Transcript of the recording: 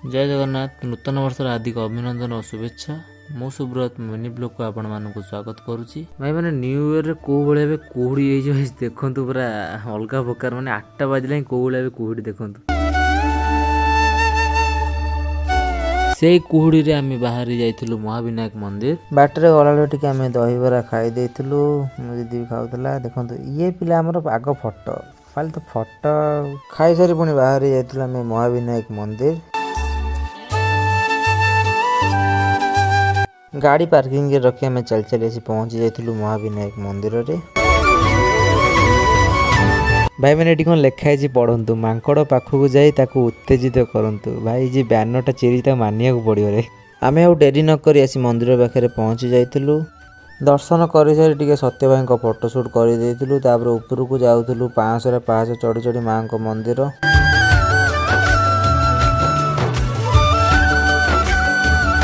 ଜୟ ଜଗନ୍ନାଥ। ନୂତନ ବର୍ଷର ହାର୍ଦ୍ଦିକ ଅଭିନନ୍ଦନ ଓ ଶୁଭେଚ୍ଛା। ମୁଁ ସୁବ୍ରତ, ମିନି ବ୍ଲଗ୍କୁ ଆପଣମାନଙ୍କୁ ସ୍ୱାଗତ କରୁଛି। ଭାଇମାନେ, ନ୍ୟୁ ଇୟର୍ରେ କେଉଁ ଭଳିଆ ଏବେ କୁହୁଡ଼ି ହେଇଛି ଭାଇ ଦେଖନ୍ତୁ, ପୁରା ଅଲଗା ପ୍ରକାର। ମାନେ 8ଟା ବାଜିଲାଣି, କେଉଁ ଭଳିଆ ଏବେ କୁହୁଡ଼ି ଦେଖନ୍ତୁ। ସେଇ କୁହୁଡ଼ିରେ ଆମେ ବାହାରି ଯାଇଥିଲୁ ମହାବିନାୟକ ମନ୍ଦିର। ବାଟରେ ଗଲାବେଳେ ଟିକେ ଆମେ ଦହିବରା ଖାଇ ଦେଇଥିଲୁ। ମୋ ଦିଦି ବି ଖାଉଥିଲା। ଦେଖନ୍ତୁ, ଇଏ ପିଲା ଆମର ଆଗ ଫଟୋ, ଖାଲି ତ ଫଟୋ। ଖାଇସାରି ପୁଣି ବାହାରି ଯାଇଥିଲୁ ଆମେ ମହାବିନାୟକ ମନ୍ଦିର। ଗାଡ଼ି ପାର୍କିଂରେ ରଖି ଆମେ ଚାଲି ଚାଲି ଆସି ପହଞ୍ଚି ଯାଇଥିଲୁ ମହାବିନାୟକ ମନ୍ଦିରରେ। ଭାଇମାନେ, ଏଠି କ'ଣ ଲେଖା ହେଇଛି ପଢ଼ନ୍ତୁ। ମାଙ୍କଡ଼ ପାଖକୁ ଯାଇ ତାକୁ ଉତ୍ତେଜିତ କରନ୍ତୁ। ଭାଇ, ଯେ ବ୍ୟାନରଟା ଚିରିଛି ତାକୁ ମାନିବାକୁ ପଡ଼ିବ ରେ। ଆମେ ଆଉ ଡେରି ନ କରି ଆସି ମନ୍ଦିର ପାଖରେ ପହଞ୍ଚି ଯାଇଥିଲୁ। ଦର୍ଶନ କରିସାରି ଟିକେ ସତ୍ୟ ଭାଇଙ୍କ ଫଟୋ ସୁଟ୍ କରିଦେଇଥିଲୁ। ତାପରେ ଉପରକୁ ଯାଉଥିଲୁ, 500 ପାହାଚ ଚଢ଼ି ଚଢ଼ି ମାଆଙ୍କ ମନ୍ଦିର।